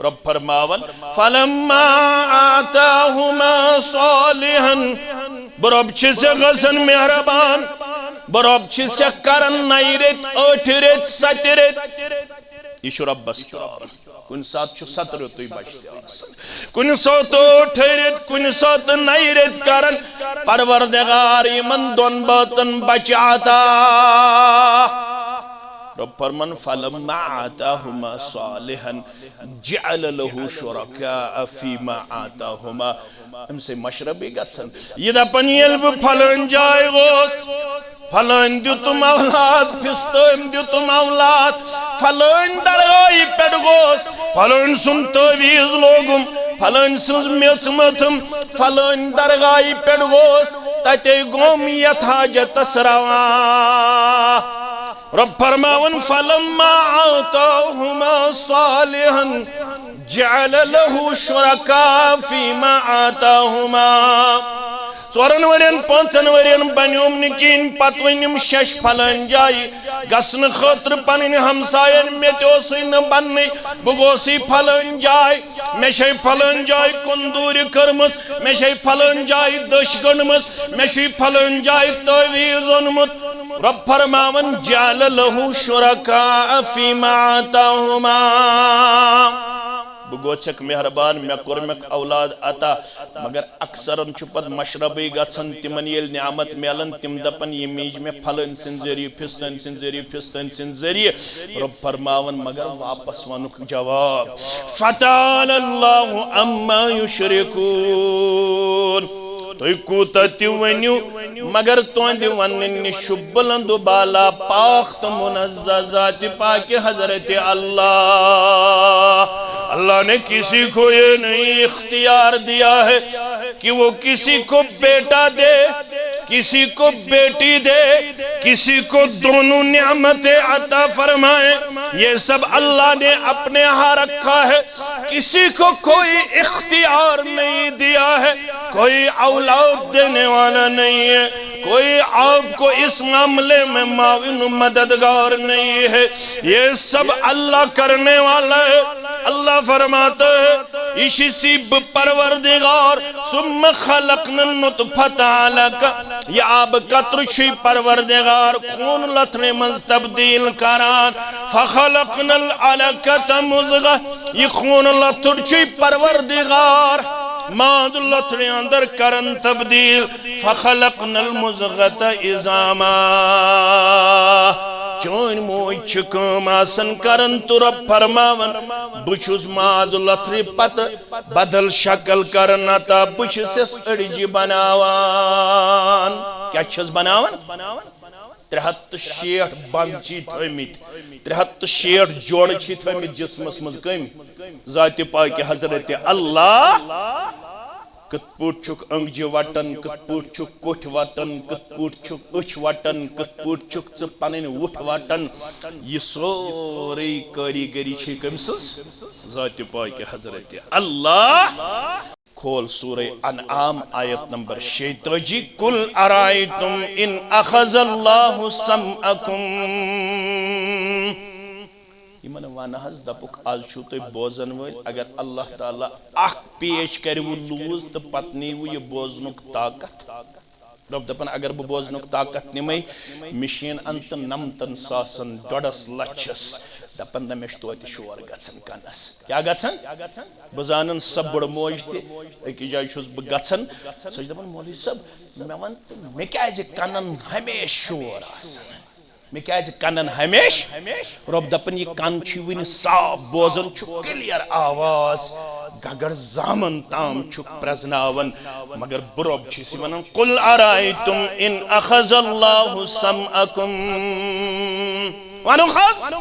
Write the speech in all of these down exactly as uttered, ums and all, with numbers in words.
رۄب فرماوان، فلما آتاہما صالحا، بہٕ رۄب چھِ ژےٚ گژھان مہربان، بہٕ رۄب چھِ ژےٚ کران نَیہِ رٮ۪تۍ، ٲٹھِ رٮ۪تۍ، سَتہِ رٮ۪تۍ۔ یہِ چھُ رۄبس تام۔ کُنہِ ساتہٕ چھُ ستہٕ رٮ۪تُے بچہِ تہِ آسان، کُنہِ ساتہٕ ٲٹھِ رٮ۪تۍ، کُنہِ ساتہٕ نَیہِ رٮ۪تۍ کران پروردگار یِمن دۄن بٲژن بچہِ عطا۔ رۄب فرمان، فلما آتاہما صالحا جعل له شرکاء فیما آتاہما۔ أمۍ سٕے مشربٕے گژھن۔ یہِ دپان، ییٚلہِ بہٕ فلٲنۍ جایہِ گوس، فلٲنۍ دیُتُم اولاد، پھِستٲمۍ دیُتُم اولاد، فلٲنۍ درگاہہِ پٮ۪ٹھ گوس، فلٲنۍ سُنٛد تعویٖذ لوگُم، فلٲنۍ سٕنٛز میٚژ مٔتھٕم، فلٲنۍ درگاہہِ پٮ۪ٹھ گوس، تتے گوم یتھ حاجتس روا۔ رۄب فرماوان، فلما آتاہما صالحا جعل له شرکاء فیما آتاہما۔ ژورن ؤرین، پانٛژن ؤرین بنیوم نہٕ کِہیٖنۍ، پتہٕ ؤنِم شش فلٲنۍ جایہِ گژھنہٕ خٲطرٕ پنٕنۍ ہمساین، مےٚ تہِ اوسُے نہٕ بننٕے، بہٕ گوسٕے فلٲنۍ جایہِ، مےٚ چھے فلٲنۍ جایہِ کندوٗرِ کٔرمٕژ، مےٚ چھے فلٲنۍ جایہِ دٔچھ گٔنڈمٕژ، مےٚ چھُے فلٲنۍ جایہِ تعویٖذ اوٚنمُت۔ رۄب فرماوان، جعل له شرکاء فیما آتاہما۔ بہٕ گوٚژھکھ مہربان، مےٚ کوٚرمکھ اولاد عطا، مگر اکثرن چھُ پتہٕ مشربٕے گژھان، تِمن ییٚلہِ نعمت میلان، تِم دپان، یہِ میج مےٚ فلٲنۍ سٕنٛدِ ذٔریعہٕ، فستٲنۍ سٕنٛدِ ذٔریعہٕ، فستٲنۍ سٕنٛدِ ذٔریعہٕ۔ رۄب فرماوان، مگر واپس ونُکھ جواب، فتعالی اللہ عما یشرکون۔ تُہۍ کوٗتاہ تہِ ؤنِو، مگر تُہنٛدِ وننہٕ نِش چھُ بلند و بالا، پاک تہٕ منزہ ذاتِ پاکِ حضرت اللہ۔ اللہ نے کسی کو یہ نہیں اختیار دیا ہے کہ وہ کسی کو بیٹا دے، کسی کو بیٹی دے، کسی کو دونوں نعمتیں عطا فرمائے۔ یہ سب اللہ نے اپنے ہاں رکھا ہے، کسی کو کوئی اختیار نہیں دیا ہے، کوئی اولاد دینے والا نہیں ہے، کوئی آپ کو اس معاملے میں معاون و مددگار نہیں ہے۔ یہ سب اللہ کرنے والا ہے۔ اللہ فرماتا ہے، یہ چھُ سی بہٕ پروردگار، ثم خلقنا النطفة علقة، یہ آب قطرٕ چھُے پروردگار خوٗن لتھرِ منٛز تبدیل کران، فخلقنا العلقة مضغة، یہ خوٗن لتھُر چھُے پروردگار ماز لتھرِ اندر کران تبدیل، فخلقنا المضغة عظاما۔ چٲنۍ موج چھِ کٲم آسان کران تہٕ رۄب فرماوان، بہٕ چھُس ماز لتھرِ پتہٕ بدل شکل کران عطا، بہٕ چھُسس أڈجہِ بناوان۔ کیٛاہ چھُس بناوان؟ ترٛےٚ ہتھ تہٕ شیٹھ بنٛد چھی تھٲومٕتۍ، ترٛےٚ ہتھ تہٕ شیٹھ جوڑٕ چھی تھٲومٕتۍ جسمس منٛز۔ کٔمۍ؟ ذاتِ پاکِ حضرت اللہ۔ کِتھ پٲٹھۍ چھُکھ أنٛگجہِ وٹان، کِتھ پٲٹھۍ چھُکھ کوٚٹھۍ وٹان، کِتھ پٲٹھۍ چھُکھ أچھ وٹان، کِتھ پٲٹھۍ چھُکھ ژٕ پنٕنۍ وُٹھ وٹان، یہِ سورُے کٲریٖگٔری چھے کٔمۍ سٕنٛز؟ ذاتِ پاکِ حضرت اللہ۔ کھول سورہ انعام، آیت نمبر شیٚیہِ تٲجی، قل ارأیتم ان اخذ اللہ سمعکم۔ یِمن وَن حظ، دَپُکھ، از چھُو تُہۍ بوزن وٲلۍ، اگر اللہ تعالیٰ اکھ پیچ کرِوٕ لوٗز تہٕ پتہٕ نیٖوٕ یہِ بوزنُک طاقت۔ رۄب دَپان، اگر بہٕ بوزنُک طاقت نِمَے، مِشیٖن اَنہٕ تہٕ نَمتَن ساسَن، ڈۄڈَس لَچھَس، دَپان، نہ، مےٚ چھُ توتہِ شور گژھان کَنَس۔ کیٛاہ گژھان؟ بہٕ زانَن سۄ بٕڑٕ موج تہِ، أکِس جایہِ چھُس بہٕ گژھان، سۄ چھِ دَپان، "مولوی صٲب، مےٚ وَن تہٕ، مےٚ کیٛازِ کَنَن ہمیشہِ شور آسان؟" مےٚ کیٛازِ کَنَن ہمیشہِ؟ رۄب دَپان، یہِ کَن چھُے وٕنہِ صاف بوزان، چھُ clear آواز، گگر زامن تام چھُکھ پرٛزناوان۔ مگر بہٕ رۄب چھُس یہِ وَنان، "قل ارأیتم ان اخذ اللہ سمعکم۔" وَنُکھ حظ۔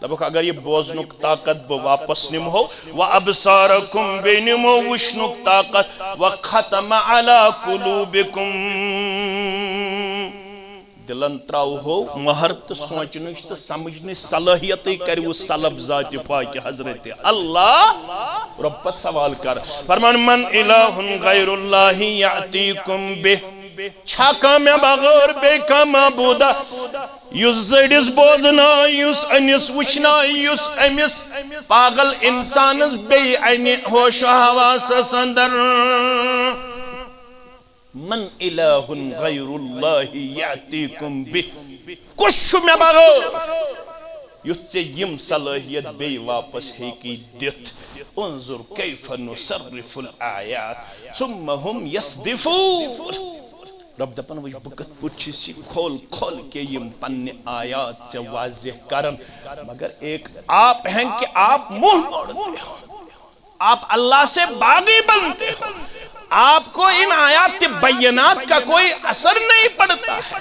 دَپُکھ، اگر یہِ بوزنُک طاقت بہٕ واپس نِمہو، "وابصارکم"، بیٚیہِ نِمو وٕچھنُک طاقت، "وختم علی قلوبکم"، دِلن تراوہو مۄہر تہٕ سونچنٕچ تہٕ سمجھنٕچ صلٲحیتٕے کرِوٕ سلب ذاتِ پاکِ حضرت اللہ۔ رۄب پتہٕ سوال کر، فرمان، "من الہ غیر اللہ یأتیکم بہ؟" چھا کانٛہہ مےٚ بغٲر بیٚیہِ کانٛہہ معبوٗدا، یُس زٔڈِس بوزنایہِ، یُس أنِس وٕچھنایہِ، یُس أمِس پاگل اِنسانس بیٚیہِ اَنہِ ہوش و حواسس اندر؟ من الہ غیر اللہ یأتیکم بہ، کُس چھُ مےٚ بغٲر یُتھ ژےٚ یِم صلٲحیت بیٚیہِ واپس ہیٚکی دِتھ؟ انظر کیف نصرف الآیات ثم هم یصدفون۔ رب دپان، وٕچھ بہٕ کِتھ پٲٹھۍ چھُس یہِ کھول کھول کے یِم پننہِ آیات ژےٚ واضح کران، مگر ایک آپ ہیں کہ آپ منہ موڑتے ہو، آپ اللہ سے باغی بنتے ہو، آپ کو ان آیات بینات کا کوئی اثر نہیں پڑتا ہے،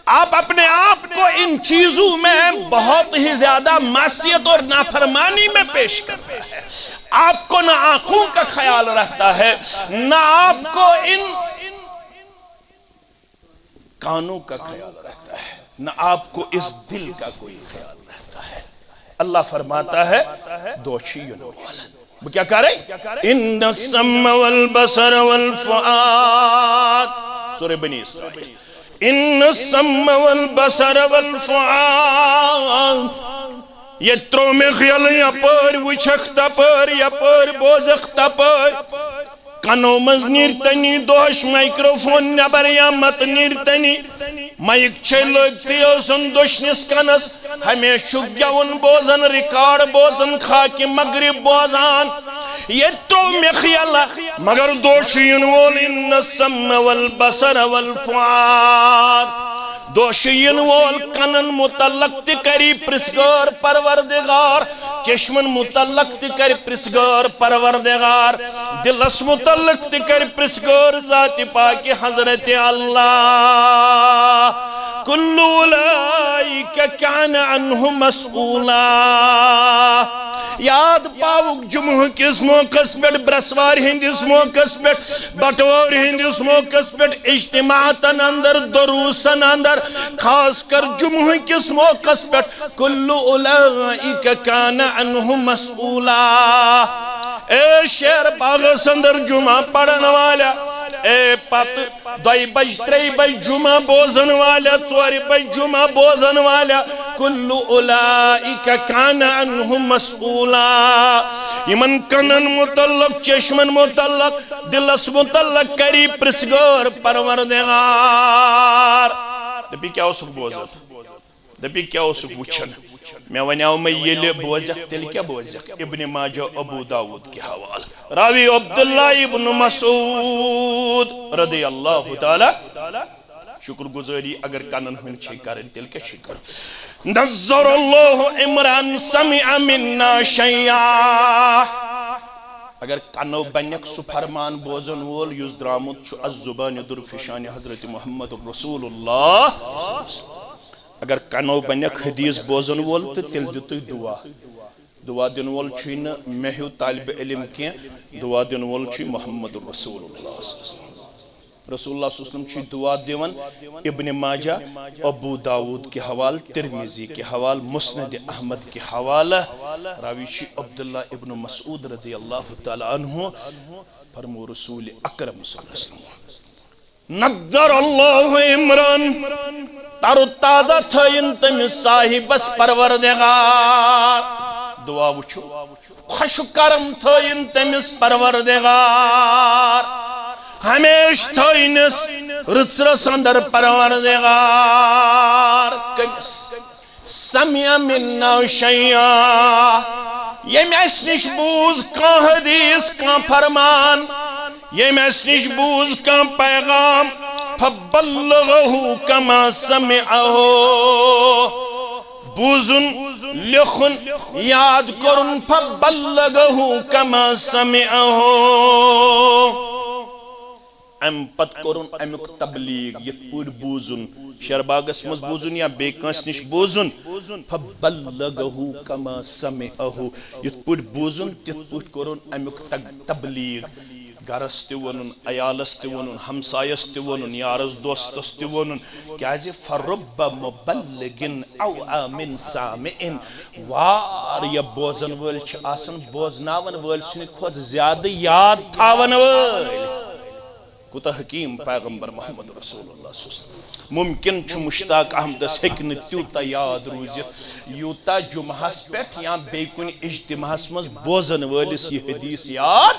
آپ اپنے آپ کو ان چیزوں میں بہت ہی زیادہ معصیت اور نافرمانی میں پیش کرتا ہے۔ آپ کو نہ آنکھوں کا خیال رہتا ہے، نہ آپ کو ان کانوں کا خیال رہتا ہے، نہ آپ کو اس دل کا کوئی خیال رہتا ہے۔ اللہ فرماتا ہے، دوشی یونوال۔ بہٕ کیٛاہ کرے؟ ان السمع والبصر والفؤاد۔ سورہ بنی اسرائیل۔ ان السمع والبصر والفؤاد۔ ییٚتہِ ترٛوو مےٚ خیال، یپٲرۍ وٕچھکھ تپٲرۍ، یپٲرۍ بوزکھ تپٲرۍ۔ کنو منٛز نیرتنی دوش، مایکروفون نٮ۪بر یا مت نیرتنی۔ مایک چھے لٲگتھٕے ٲسن دٔچھنِس کنس، ہمیشہٕ چھُ گٮ۪وُن بوزان، ریکارڈ بوزان، خاکہِ مغرب بوزان۔ ییٚتہِ ترٛوو مےٚ خیال، مگر دوشہِ یِن وول ان السمع والبصر والفؤاد۔ دوشہِ یِن وول کنن متعلق تہِ کری پرژھ گٲر پروردگار، چشمن متعلق تہِ کر پرژھ گٲر پروردگار، دلس متعلق تہِ کر پرژھ گٲر ذات پاک حضرت اللہ۔ کل اولئک کان عنہ مسئولا۔ یاد پاوُک جمعہ کِس موقعس پٮ۪ٹھ، برسوار ہٕنٛدِس موقعس پٮ۪ٹھ، بٹوار ہٕنٛدِس موقعس پٮ۪ٹھ، اجتماعاتن اندر، دروسن اندر، خاص کر جمعہ کِس موقعس پٮ۪ٹھ، کل اولئک کان عنہ مسئولا۔ اے شیر باغس اندر جمعہ پرن والا، اے پتہٕ دۄیہِ بجہِ، ترٛیٚیہِ بجہِ جمعہ بوزن والا، ژورِ بجہِ جمعہ بوزن والا، کل اولئک کان عنہ مسئولا۔ یمن کنن متعلق، چشمن متعلق، دلس متعلق کری پرژھ گٲر پروردگار۔ دپی کیٛاہ اوسُکھ بوزان؟ دپی کیٛاہ اوسُکھ وٕچھان؟ مےٚ ونیاو مےٚ ییٚلہِ بوزکھ تیٚلہِ کیٛاہ بوزکھ؟ ابن ماجہ، ابو داؤد کہِ حوالہٕ۔ راوی عبداللہ ابن مسعود رضی اللہ تعالیٰ۔ شکر گزٲری اگر کنن ہٕنٛز چھے کرٕنۍ، تیٚلہِ کیٛاہ چھے کرُن؟ نظر اللہ امرأ سمع منا شیئا۔ اگر کنو بنیکھ سُہ فرمان بوزن وول یُس درامُت چھُ از زبانِ درفشانِ حضرت محمد رسول اللہ۔ اگر کنو بنیکھ حدیث بوزن وول تہٕ تیٚلہِ دِیِو تُہۍ دعا۔ دعا دِنہٕ وول چھُے نہٕ مےٚ ہیوٗ طالبہِ علم کینٛہہ، دعا دِنہٕ وول چھُے محمد رسول اللہ صلی اللہ علیہ وسلم۔ رسول اللہ صلی اللہ علیہ وسلم چھُے دعا دِوان۔ ابن ماجہ، ابو داؤد کہِ حوالہٕ، ترمذی کہِ حوالہٕ، مسند احمد کہِ حوالہٕ۔ راوی چھُے عبداللہ ابن مسعود رضی اللہ تعالیٰ عنہ۔ فرمو رسول اکرم صلی اللہ علیہ وسلم، نظر اللہ امرأ، تر و تازہ تھٲیِن تٔمِس صاحبس پروردگار۔ دعا وٕچھِو، خوش کرم تھٲیِن تٔمِس پروردگار، ہمیشہٕ تھٲیِنس رٕژرس اندر پروردگار۔ کٔمِس؟ سمع منا شیئا، ییٚمۍ اَسہِ نِش بوٗز کانٛہہ حدیث، کانٛہہ فرمان، ییٚمۍ اَسہِ نِش بوٗز کانٛہہ پیغام، فبلغہ کما سمعہ، بوٗزُن، لیوٚکھُن، یاد کوٚرُن، فبلغہ کما سمعہ۔ امہِ پتہٕ کوٚرُن امیُک تبلیغ، یِتھ پٲٹھۍ بوٗزُن، شیرباغس منٛز بوٗزُن یا بیٚیہِ کٲنٛسہِ نِش بوٗزُن، فبلغہ کما سمعہ، یِتھ پٲٹھۍ بوٗزُن تِتھ پٲٹھۍ کوٚرُن امیُک تگ-، تبلیغ۔ گرس تہِ ووٚنُن، عیالس تہِ ووٚنُن، ہمسایس تہِ ووٚنُن، یارس دوستس تہِ ووٚنُن، کیازِ فرب مبلغ اوعی من سامع، واریاہ بوزن وٲلۍ چھِ آسان بوزناون وٲلۍ سٕنٛدِ کھۄتہٕ زیادٕ یاد تھاون وٲلۍ۔ تہٕ حکیم پیغمبر محمد رسول اللہ صلی اللہ علیہ وسلم۔ ممکن چھُ مشتاق احمدس ہیٚکہِ نہٕ تیوٗتاہ یاد روٗزِتھ، یوٗتاہ جمعہس پٮ۪ٹھ یا بیٚیہِ کُنہِ اجتماعس منٛز بوزن وٲلِس یہِ حدیث یاد۔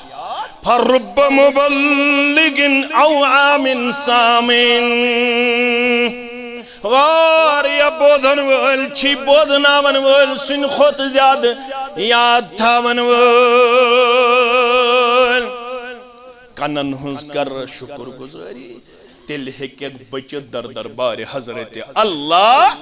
فرب مبلغ او عام سامع۔ واریاہ بوزن وٲلۍ چھِ بوزناون وٲلۍ سٕنٛدِ کھۄتہٕ زیادٕ یاد تھاون وٲلۍ۔ کنن ہٕنٛز کر شکر گزٲری، تیٚلہِ ہیٚککھ بٔچِتھ در دربارِ حضرت اللہ۔